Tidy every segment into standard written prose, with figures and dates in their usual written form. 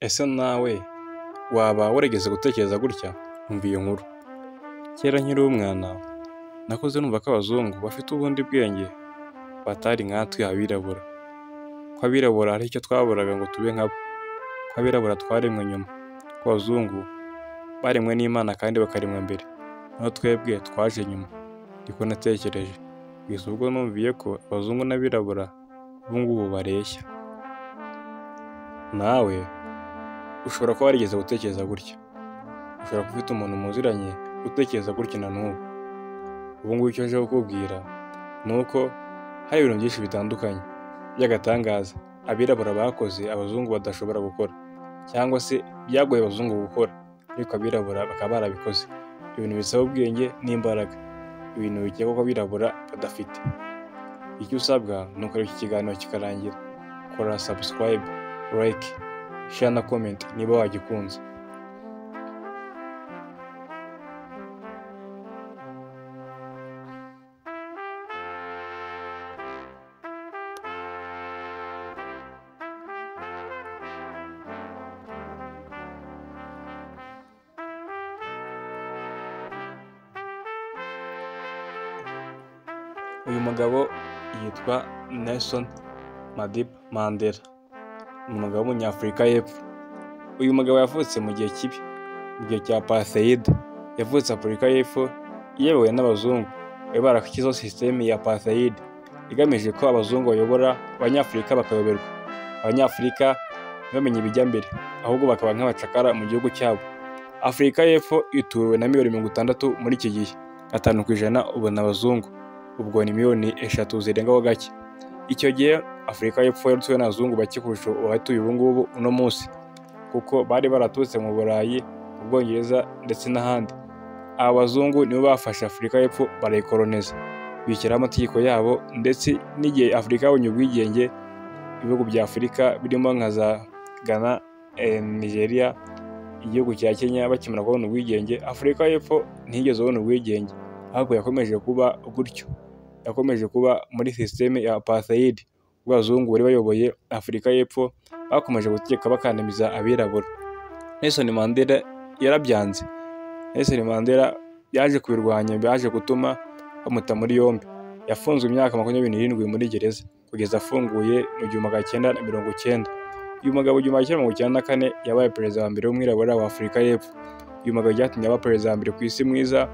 Ese nawe waba warigeze gutekereza gutya? Umva iyo nkuru. Kera nkiri umwana nakuze numva ko abazungu bafite ubundi bwenge batari nkatwe abirabura, ko abirabura hari icyo twaburaga ngo tube nkabo, ko abirabura twaremwe nyuma, ko abazungu baremwe n'Imana kandi bakaremwa mbere, naho twebwe twaje nyuma. Niko natekereje kugeza ubwo numviye ko abazungu n'abirabura ubu ngubu bareshya. Nawe ushobora kuba warigeze gutekereza gutya, ushobora kuba ufite umuntu muziranye utekereza gutya na n'ubu. Ubu ngubu icyo nje kukubwira ni uko hari ibintu byinshi bitandukanye by'agatangaza abirabura bakoze abazungu badashobora gukora, cyangwa se byagoye abazungu gukora ariko abirabura bakaba barabikoze. Ibintu bisaba ubwenge n'imbaraga, ibintu bikekwa ko abirabura badafite. Icyo usabwa ni ukureba iki kiganiro kikarangira. Kora subscribe, like, share na comment niba wagikunze. Uyu mugabo yitwa Nelson Madiba Mandela, ni umugabo w'umunyafurika y'Epfo. Uyu mugabo yavutse mu gihe kibi, mu gihe cya apartheid. Yavutse Afurika y'Epfo iyobowe n'abazungu, bari barashyizeho sisiteme ya apartheid igamije ko abazungu bayobora abanyafurika bakayoberwa, abanyafurika ntibamenye ibijya mbere ahubwo bakaba nk'abacakara mu gihugu cyabo. Afurika y'Epfo ituwe na miliyoni 60 muri iki gihe, 5% ubona abazungu, ubwo ni miliyoni 3 zirengaho gake. Icyo gihe Afurika y'Epfo yaratuwe n'abazungu bake kurusha abahatuye ubu ngubu uno munsi, kuko bari baraturutse mu Burayi, mu Bwongereza ndetse n'ahandi. Aba bazungu nibo bafashe Afurika y'Epfo barayikoloniza, bishyiraho amategeko yabo, ndetse n'igihe Afurika yabonye ubwigenge, ibihugu bya Afurika birimo nka za Ghana, Nigeria, igihugu cya Kenya bakimara kubona ubwigenge, Afurika y'Epfo ntiyigeze ibona ubwigenge, ahubwo yakomeje kuba gutyo. Yakomeje kuba muri sisiteme ya apartheid. Ubwo abazungu bari bayoboye Afurika y'Epfo bakomeje gutegeka bakandamiza abirabura. Nelson Mandela yarabyanze. Nelson Mandela yaje kubirwanya, byaje gutuma bamuta muri yombi. Yafunzwe imyaka 27 muri gereza kugeza afunguye mu 1990. Uyu mugabo 1994 yabaye perezida wa mbere w'umwirabura wa Afurika y'Epfo. Uyu mugabo byatumye aba perezida wa mbere ku isi mwiza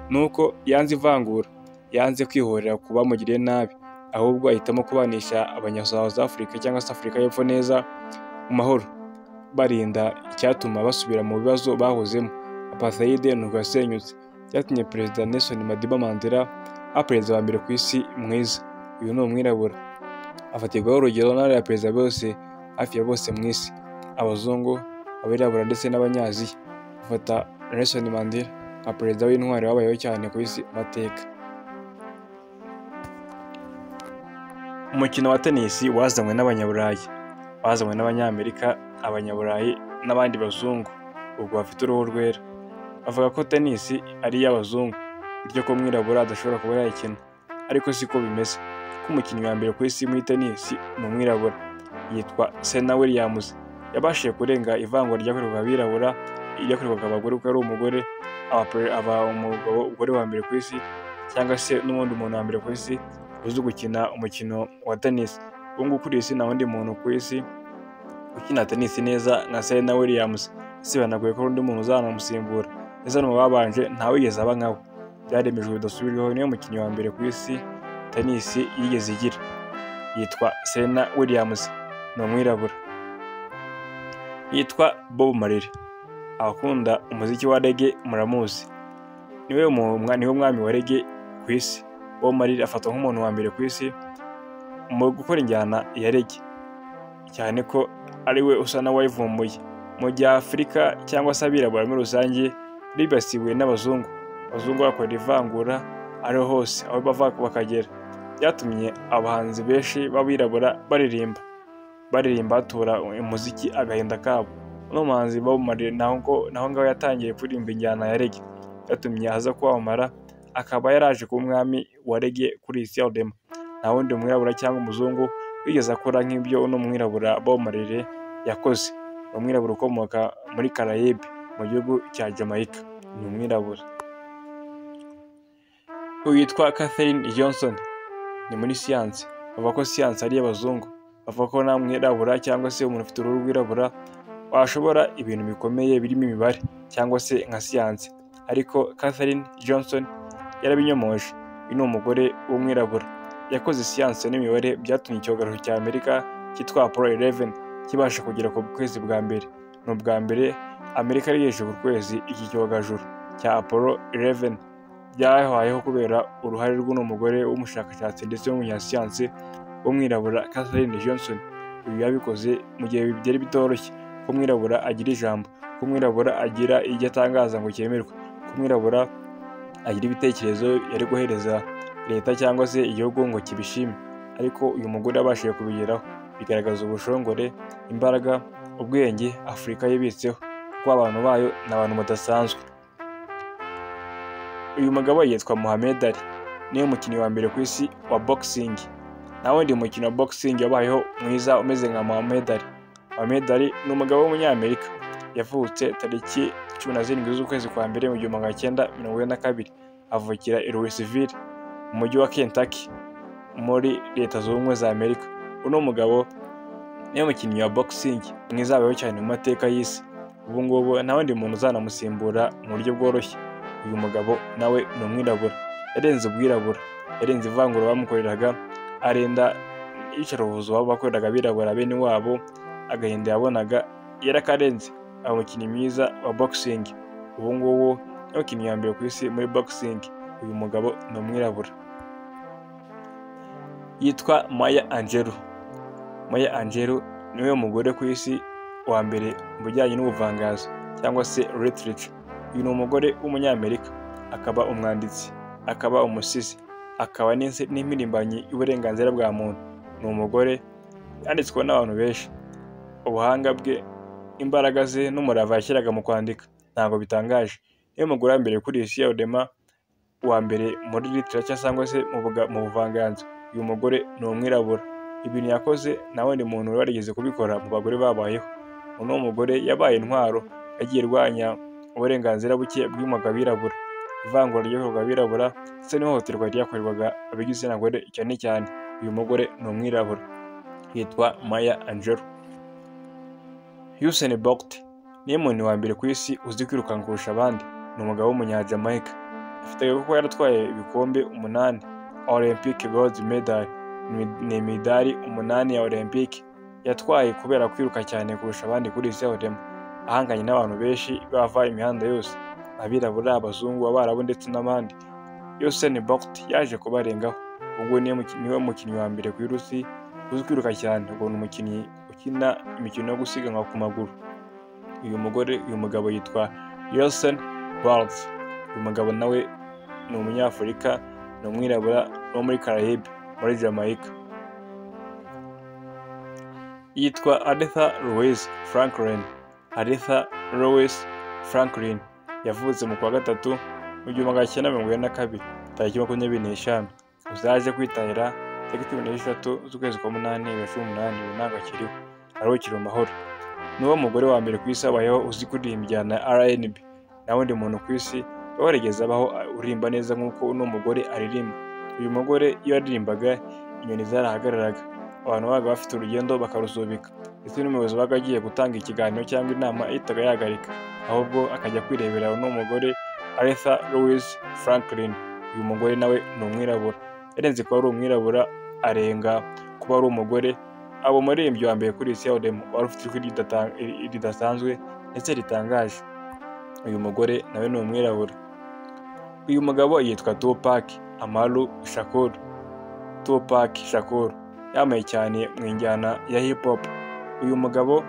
nuko yanze ivangura, yanze kwihorera ku bamugiriye nabi, ahubwo ahitamo kubanisha abanya-South Africa cyangwa se Afurika y'Epfo neza mu mahoro, barinda icyatuma basubira mu bibazo bahozemo. Apartheid nubwo yasenyutse, byatumye perezida Nelson Madiba Mandela aba perezida wa mbere ku isi mwiza. Uyu ni umwirabura, afatirwaho urugero n'abariya perezida bose hafi ya bose mu isi, abazungu, abirabura ndetse n'abanyaziya. Bafata Nelson Mandela nka perezida w'intwari wabayeho cyane ku isi mateka. Umukino wa tenisi wazanywe n'abanyaburayi, wazanywe n'abanyamerika, abanyaburayi n'abandi bazungu ubwo bafite uruhu rwera. Bavuga ko tenisi ari iy'abazungu, bityo ko umwirabura adashobora kuba yayikina, ariko siko bimeze, kuko umukinnyi wa mbere ku isi muri tenisi ni umwirabura, yitwa Serena Williams. Yabashije kurenga ivangura ryakorerwaga abirabura, ryakorerwaga abagore kuko ari umugore, aba umugore wa mbere ku isi cyangwa se n'uwundi muntu wa mbere ku isi uzi gukina umukino wa tenisi. Ubu ngubu kuri iyi si nta wundi muntu ku isi ukina tenisi neza nka Serena Williams. Ese banagoye ko undi muntu uzanamusimbura, ndetse no mu babanje ntawigeze aba nkawe. Byaremejwe bidasubirwaho, niwe mukinnyi wa mbere ku isi tenisi yigeze igira. Yitwa Serena Williams, ni umwirabura. Yitwa Bob Marley. Abakunda umuziki wa reggae muramuzi, niwe mwami wa reggae ku isi. Bob Marley afatwa nk'umuntu wa mbere ku isi mu gukora injyana ya reggae, cyane ko ari we usa n'uwayivumbuye. Mu gihe Afurika cyangwa se abirabura muri rusange bibasiwe n'abazungu, abazungu bakora ivangura ariho hose aho bava bakagera, byatumye abahanzi benshi b'abirabura baririmba batura umuziki agahinda kabo. Uno muhanzi Bob Marley naho ngaho yatangiye kuririmba injyana ya reggae, byatumye aza kwamamara, akaba yaraje kuba umwami wa reggae kuri iyi si ya rurema. Nta wundi mwirabura cyangwa umuzungu wigeze akora nk'ibyo uno mwirabura Bob Marley yakoze. Ni umwirabura ukomoka muri Caraïbe mu gihugu cya Jamaica, ni umwirabura. Uyu yitwa Katherine Johnson, ni muri siyansi. Bavuga ko siyansi ari iy'abazungu, bavuga ko nta mwirabura cyangwa se umuntu ufite uruhu rwirabura washobora ibintu bikomeye birimo imibare cyangwa se nka siyansi, ariko Katherine Johnson yarabinyomoje. Uyu ni umugore w'umwirabura yakoze siyansi n'imibare byatumye icyogajuru cya Amerika cyitwa Apollo 11 kibasha kugera ku kwezi bwa mbere. Ni ubwa mbere Amerika yagejeje ku kwezi iki cyogajuru cya Apollo 11. Byabayeho kubera uruhare rw'uno mugore w'umushakashatsi ndetse n'umunyasiyansi w'umwirabura Katherine Johnson. Uyu yabikoze mu gihe byari bitoroshye ko umwirabura agira ijambo, ko umwirabura agira ibyo atangaza ngo cyemerwe, ko umwirabura agira ibitekerezo yari guhereza leta cyangwa se igihugu ngo kibishime, ariko uyu mugore yabashije kubigeraho. Bigaragaza ubushongore, imbaraga, ubwenge Afurika yibitseho, kuko abantu bayo ni abantu badasanzwe. Uyu mugabo yitwa Muhammad Ali, niwe mukinnyi wa mbere ku isi wa boxing. Nta wundi mukino wa boxing wabayeho mwiza umeze nka Muhammad Ali. Muhammad Ali ni umugabo w'umunyamerika, yavutse tariki 17 z'ukwezi kwa mbere mu 1942, avukira i Louisville mu mujyi wa Kentucky muri Leta Zunze Ubumwe za Amerika. Uno mugabo niwe mukinnyi wa boxing mwiza wabayeho cyane mu mateka y'isi. Ubu ngubu nta wundi muntu uzanamusimbura mu buryo bworoshye. Uyu mugabo nawe ni umwirabura, yarenze ubwirabura, yarenze ivangura bamukoreraga, arenda iyicarubozo bakoreraga abirabura bene wabo, agahinda yabonaga yarakarenze. Aba umukinnyi mwiza wa boxing. Ubu ngubu niwe mukinnyi wa mbere ku isi muri boxing. Uyu mugabo ni umwirabura, yitwa Maya Angelou. Maya Angelou niwe mugore ku isi wa mbere mu bijyanye n'ubuvanganzo cyangwa se literature. Uyu ni umugore w'umunyamerika, akaba umwanditsi, akaba umusizi, akaba n'impirimbanyi y'uburenganzira bwa muntu. Ni umugore yanditsweho n'abantu benshi. Ubuhanga bwe, imbaraga ze n'umurava yashyiraga mu kwandika ntabwo bitangaje. Niwe mugore wa mbere kuri iyi si ya rurema, wa mbere muri literature cyangwa se mu buvanganzo. Uyu mugore ni umwirabura. Ibintu yakoze nta wundi muntu wari warigeze kubikora mu bagore babayeho. Uno mugore yabaye intwaro, yagiye irwanya uburenganzira buke bw'umwuga abirabura, ivangura ryakorwaga abirabura ndetse n'ihohoterwa ryakorerwaga ab'igitsina gore cyane cyane. Uyu mugore ni umwirabura, yitwa Maya Angelou. Usain Bolt niwe muntu wa mbere ku isi uzi kwirukanka kurusha abandi. Ni umugabo w'umunyajamaica, afite kuba yaratwaye ibikombe 8 Olympic Gold Medal, ni imidari 8 ya Olympic yatwaye kubera kwiruka cyane kurusha abandi kuri iyi si ya rurema, ahanganye n'abantu benshi bava imihanda yose, abirabura, abazungu, abarabu ndetse n'abandi. Usain Bolt yaje kubarengaho. Ubwo niwe mukinnyi wa mbere ku isi uzi kwiruka cyane. Ubwo ni umukinnyi ukina imikino yo gusiganwa ku maguru. Uyu mugore, uyu mugabo yitwa Usain Bolt. Uyu mugabo nawe ni umunyafurika, ni umwirabura wo muri Caraïbe, muri Jamaica. Yitwa Aretha Louise Franklin. Aretha Louise Franklin yavutse mu kwa gatatu mu 1942 tariki 25. Gusa yaje kwitahira tariki 13 z'ukwezi kwa munani 2018. Ubu ntabwo akiriho, aruhukira mu mahoro. Niwo mugore wa mbere ku isi wabayeho uzi kuririmba injyana ya R&B. Nta wundi muntu ku isi waba warigeze abaho uririmba neza nk'uko uno mugore aririmba. Uyu mugore iyo yaririmbaga inyoni zarahagararaga, abantu babaga bafite urugendo bakarusubika, ndetse n'umuyobozi wabaga agiye gutanga ikiganiro cyangwa inama yahitaga yahagarika, ahubwo akajya kwirebera uno mugore Aretha Louise Franklin. Uyu mugore nawe ni umwirabura, yarenze kuba ari umwirabura arenga kuba ari umugore, aba umuririmbyi wa mbere kuri iyi si ya rurema wari ufite ijwi ridasanzwe ndetse ritangaje. Uyu mugore nawe ni umwirabura. Uyu mugabo yitwa Tupac Amaru Shakur. Tupac Shakur yamamaye cyane mu njyana ya hip hop. Uyu mugabo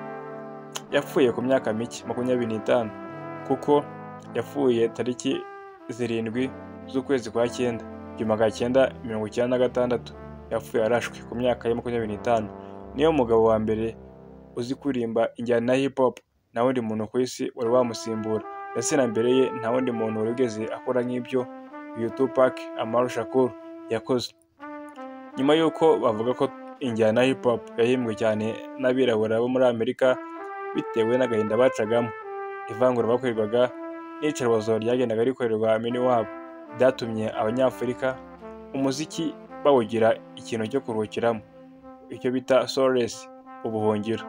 yapfuye ku myaka mike 25, kuko yapfuye tariki 7 z'ukwezi kwa cyenda 1996. Yapfuye arashwe ku myaka ya 25. Niyo mugabo wa mbere uzi kuririmba injyana ya hip hop, nta wundi muntu ku isi wari wamusimbura, ndetse na mbere ye nta wundi muntu wigeze akora nk'ibyo uyu Tupac Amaru Shakur yakoze. Nyuma y'uko bavuga ko injyana ya hip hop yahimbwe cyane n'abirabura bo muri Amerika, bitewe n'agahinda bacagamo, ivangura bakorerwaga n'iyicarubozo ryagendaga rikorerwa bene wabo, byatumye Abanyafurika umuziki bawugira ikintu cyo kuruhukiramo, icyo bita solace, ubuhungiro,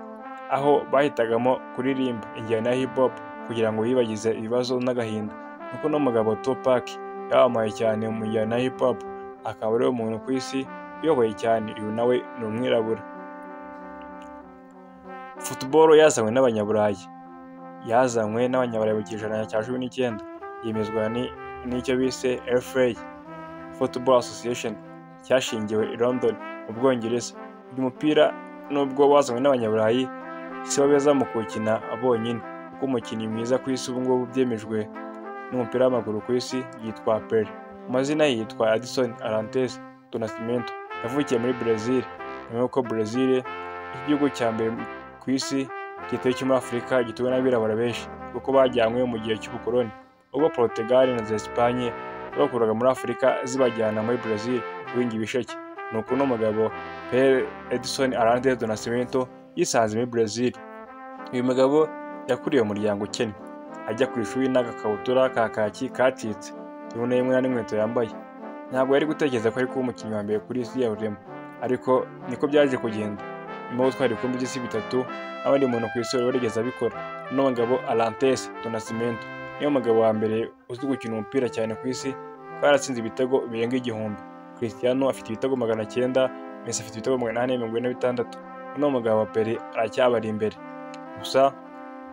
aho bahitagamo kuririmba injyana ya hip hop kugira ngo bibagize ibibazo n'agahinda. Nuko uno mugabo Tupac yamamaye cyane mu njyana ya hip hop, akaba ariwe muntu ku isi uyoboye cyane, uyu nawe ni umwirabura. Football yazanywe n'Abanyaburayi, yazanywe n'Abanyaburayi mu kinyejana cya 19, yemezwa n'icyo bise FA, Football Association, cyashingiwe i London mu Bwongereza. Uyu mupira nubwo wazanywe n'Abanyaburayi, si bo beza mu kuwukina bonyine, kuko umukinnyi mwiza ku isi ubu ngubu byemejwe n'umupira w'amaguru ku isi yitwa Pele. Amazina ye yitwa Edson Arantes do Nascimento, yavukiye muri Brazil. Nyuma y'uko Brazil igihugu cya mbere ku isi gituwe cyo muri Afurika gituwe n'abirabura benshi, kuko bajyanywe mu gihe cy'ubukoloni, ubwo Portugal na Espagne bakuraga muri Afurika zibajyana muri Brazil guhinga ibisheke. Nuko uno mugabo Pele Edson Arantes do Nascimento yisanze muri Brazil. Uyu mugabo yakuriye mu muryango ukennye, ajya ku ishuri n'agakabutura ka kaki kacitse, rimwe na rimwe nta n'inkweto yambaye. Ntabwo yari gutekereza ko ari kuba umukinnyi wa mbere kuri isi ya rurema, ariko niko byaje kugenda. Nyuma yo gutwara ibikombe by'isi bitatu, nta wundi muntu ku isi wari warigeze abikora. Uno mugabo Arantes do Nascimento niwe mugabo wa mbere uzi gukina umupira cyane ku isi, kuko yaratsinze ibitego birenga 1000. Cristiano afite ibitego 900, Messi afite ibitego 846. Uno mugabo Pele aracyabari imbere. Gusa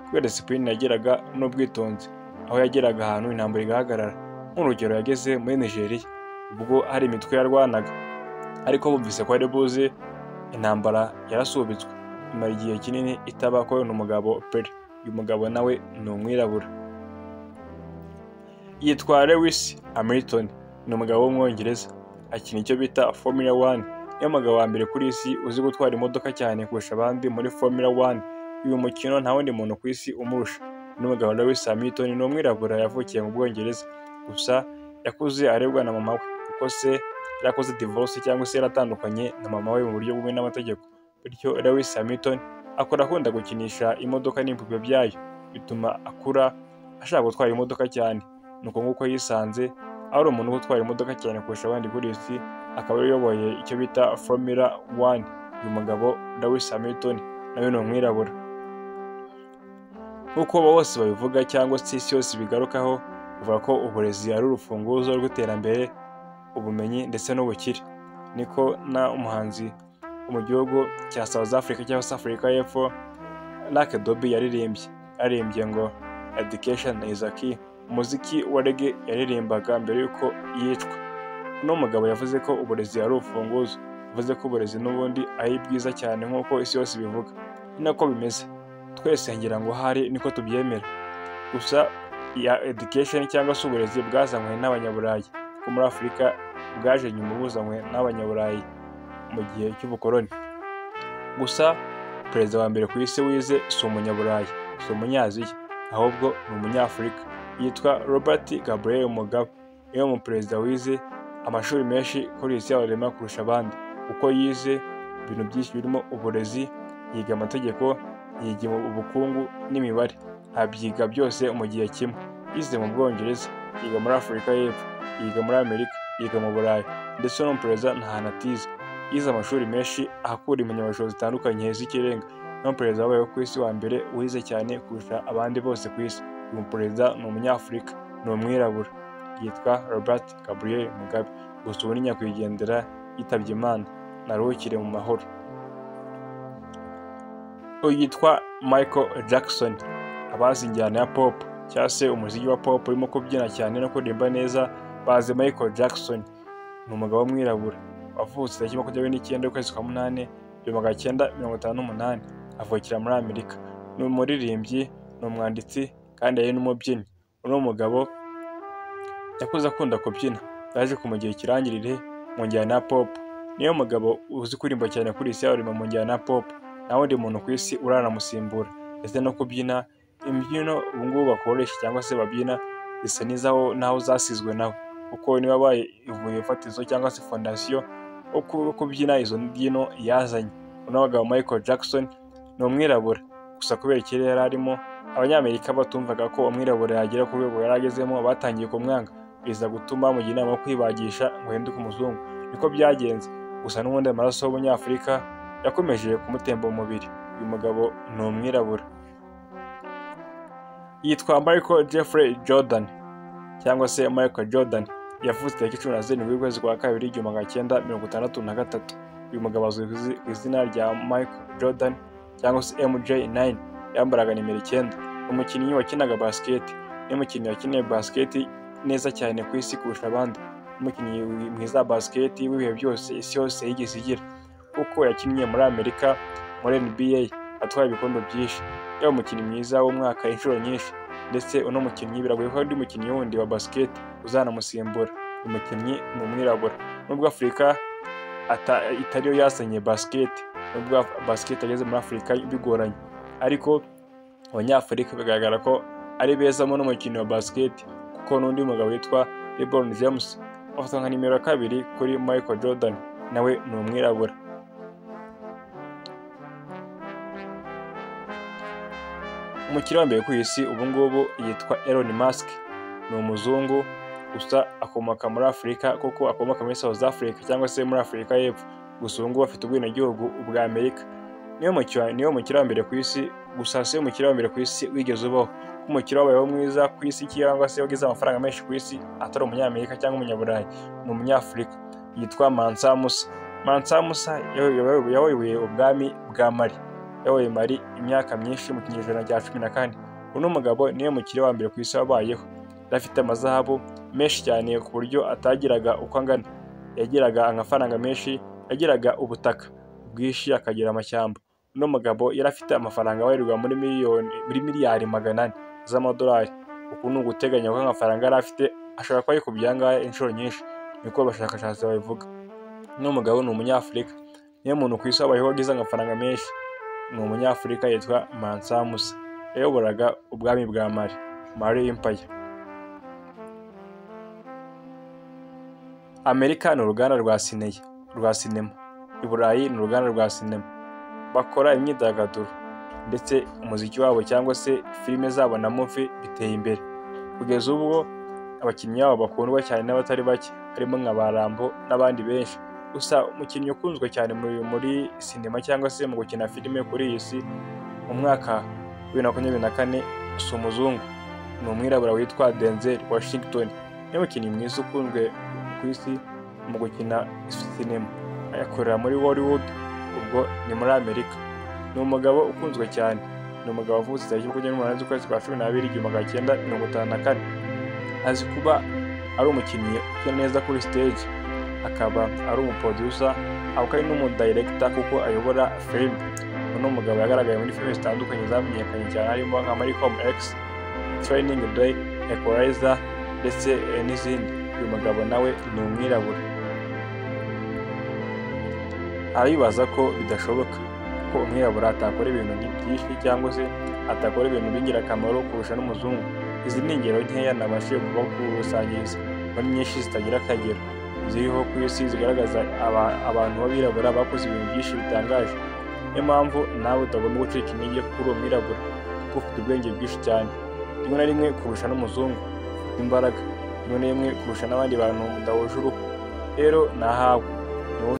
kubera discipline yagiraga n'ubwitonzi, aho yageraga ahantu intambara igahagarara. Nk'urugero yageze muri Nigeria ubwo hari imitwe yarwanaga, ariko bumvise ko ari buze, intambara yarasubitswe imara igihe kinini itaba ko ni umugabo Pele. Uyu mugabo nawe ni umwirabura, yitwa Lewis Hamilton, ni umugabo w'umwongereza, akina icyo bita Formula 1. Niwe mugabo wa mbere kuri isi uzi gutwara imodoka cyane kurusha abandi muri Formula 1. Uyu mukino nta wundi muntu ku isi umurusha. Uno mugabo Lewis Hamilton ni umwirabura, yavukiye mu Bwongereza, gusa yakuze arebwa na mama we, kuko se yarakoze divorce cyangwa se yaratandukanye na mama we mu buryo bumwe n'amategeko. Bityo Lewis Hamilton akora akunda gukinisha imodoka n'ibipupe byayo, bituma akura ashaka gutwara imodoka cyane. Nuko nguko yisanze ari umuntu utwara imodoka cyane kurusha abandi kuri iyi si, akaba uyoboye icyo bita Formula 1. Uyu mugabo Lewis Hamilton nawe ni umwirabura. Nk'uko bose babivuga cyangwa se isi yose ibigarukaho, bavuga ko uburezi ari urufunguzo rw'iterambere, ubumenyi ndetse n'ubukire. Niko na umuhanzi wo mu gihugu cya South Africa cyangwa se Afurika y'Epfo, Lucky Dube, yaririmbye. Yaririmbye ngo "Education is a key", umuziki wa reggae yaririmbaga mbere y'uko yicwa. Uno mugabo yavuze ko uburezi ari urufunguzo, yavuze ko uburezi n'ubundi ari bwiza cyane nk'uko isi yose ibivuga. Ni nako bimeze, twese ngira ngo hari niko tubyemera. Gusa ya education cyangwa se uburezi bwazanywe n'Abanyaburayi, kuko muri Afurika bwaje nyuma buzanywe n'Abanyaburayi mu gihe cy'ubukoloni. Gusa perezida wa mbere ku isi wize si umunyaburayi, si umunyaziya, ahubwo ni umunyafurika, yitwa Robert Gabriel Mugabe. Niwe mu perezida wize amashuri menshi kuri iyi si ya rurema kurusha abandi, kuko yize ibintu byinshi birimo uburezi, yiga amategeko, yiga ubukungu n'imibare, abyiga byose mu gihe kimwe. Yize mu Bwongereza, yiga muri Afurika y'Epfo, yiga muri Amerika, yiga mu Burayi, ndetse n'umuperezida nta hantu atize. Yize amashuri menshi, ahakura impamyabushobozi zitandukanye z'ikirenga. Niwe muperezida wabayeho ku isi wa mbere wize cyane kurusha abandi bose ku isi. Uyu muperezida ni umunyafurika, ni umwirabura, yitwa Robert Gabriel Mugabe. Gusa ubu ni nyakwigendera, yitabye Imana, naruhukire mu mahoro. Uyu yitwa Michael Jackson. Abazi injyana ya pop cyangwa se umuziki wa pop urimo kubyina cyane no kuririmba neza bazi Michael Jackson. Ni umugabo w'umwirabura wavutse tariki 29 y'ukwezi kwa munani 1958, avukira muri Amerika. Ni umuririmbyi, ni umwanditsi kandi yari n'umubyinnyi. Uno mugabo yakuze akunda kubyina, yaje kumugira ikirangirire mu njyana ya pop. Niyo mugabo uzi kuririmba cyane kuri iyi si ya mu njyana ya pop, nta wundi muntu ku isi uranamusimbura. Ndetse no kubyina imbyino ubu ngubu bakoresha cyangwa se babyina zisa n'izaho naho zasizwe nawe, kuko niba wabaye ibuye fatizo cyangwa se fondasiyo wo kubyina izo mbyino yazanye. Uno mugabo Michael Jackson ni umwirabura. Gusa kubera ikirere yari arimo, Abanyamerika batumvaga ko umwirabura yagera ku rwego yari agezemo, batangiye kumwanga, biza gutuma bamugira inama yo kwibagisha ngo ahinduke umuzungu. Niko byagenze, gusa n'ubundi amaraso y'Umunyafurika yakomeje kumutemba mu mubiri. Uyu mugabo ni umwirabura, yitwa Michael Jeffrey Jordan cyangwa se Michael Jordan. Yavutse tariki 17 z'ukwezi kwa kabiri 1963. Uyu mugabo azwi ku izina rya Michael Jordan cyangwa se MJ9, yambaraga nimero 9. Umukinnyi wakinaga basket, ni umukinnyi wakiniye basket neza cyane ku isi kurusha abandi, umukinnyi mwiza wa basket w'ibihe byose isi yose yigeze igira, kuko yakinnye muri Amerika muri NBA atwaye ibikombe byinshi, yaba umukinnyi mwiza w'umwaka inshuro nyinshi, ndetse uno mukinnyi biragoye ko undi mukinnyi wundi wa basket uzanamusimbura. Uyu mukinnyi ni umwirabura, nubwo Afurika itariyo yazanye basket, nubwo basket ageze muri Afurika bigoranye, ariko Abanyafurika bigaragara ko ari beza muri umukino wa basket, kuko n'undi mugabo witwa LeBron James afatwa nka nimero 2 kuri Michael Jordan, nawe ni umwirabura. Umukire wa mbere ku isi ubu ngubu yitwa Elon Musk, ni umuzungu gusa akomoka muri Afurika, kuko akomoka muri South Africa cyangwa se muri Afurika y'Epfo, gusa ubu ngubu afite ubwenegihugu bwa Amerika. Niwe mukire wa mbere ku isi, gusa si umukire wa mbere ku isi wigeze ubaho, kuko umukire wabayeho mwiza ku isi cyangwa se wagize amafaranga menshi ku isi atari umunyamerika cyangwa umunyaburayi, ni umunyafurika. Yitwa Mansa Musa. Mansa Musa yayoboye ubwami bwa Mali, yayoboye Mali imyaka myinshi mu kinyejana cya 14. Uno mugabo niwe mukire wa mbere ku isi wabayeho. Yari afite amazahabu menshi cyane ku buryo atagiraga uko angana, yagiraga amafaranga menshi, yagiraga ubutaka bwinshi, akagira amashyamba. Uno mugabo yari afite amafaranga abarirwa muri miliyoni, muri miliyari 400 z'amadolari. Uku ni uguteganya kuko amafaranga yari afite ashobora kuba yikubye aya ngaya inshuro nyinshi, niko abashakashatsi babivuga. Uno mugabo ni umunyafurika, niwe muntu ku isi wabayeho wagize amafaranga menshi, ni umunyafurika, yitwa Mansa Musa. Yayoboraga ubwami bwa Mali, Mali Empire. Amerika ni uruganda rwa sinema, i Burayi ni uruganda rwa sinema, bakora imyidagaduro ndetse umuziki wabo cyangwa se filime zabo na movie biteye imbere, kugeza ubwo abakinnyi babo bakundwa cyane n'abatari bake, harimo nka ba Rambo n'abandi benshi. Gusa umukinnyi ukunzwe cyane muri sinema cyangwa se mu gukina filime kuri iyi si mu mwaka wa 2024 si umuzungu, ni umwirabura witwa Denzel Washington. Niwe mukinnyi mwiza ukunzwe ku isi mu gukina sinema, ayakorera muri Hollywood, ubwo ni muri Amerika. Ni umugabo ukunzwe cyane, ni umugabo wavutse tariki 28 z'ukwezi kwa 12 1954. Azi kuba ari umukinnyi ukina neza kuri stage, akaba ari umuproducer, akaba ari n'umudirector kuko ayobora filime. Uno mugabo yagaragaye muri filime zitandukanye zamenyekanye cyane, harimo nka Malcolm X, Training Day, Equalizer ndetse n'izindi. Uyu mugabo nawe ni umwirabura. Aribaza ko bidashoboka ko umwirabura atakora ibintu byinshi cyangwa se atakora ibintu by'ingirakamaro kurusha n'umuzungu. Izi ni ingero nkeya nabashije kubakusanyiriza muri nyinshi zitagira akagero ziriho ku isi, zigaragaza abantu b'abirabura bakoze ibintu byinshi bitangaje. Niyo mpamvu nawe utagomba gucika intege kuko uri umwirabura, kuko ufite ubwenge bwinshi cyane, rimwe na rimwe kurusha n'umuzungu, ufite imbaraga rimwe na rimwe kurusha n'abandi bantu mudahuje uruhu. Rero ni ahawe.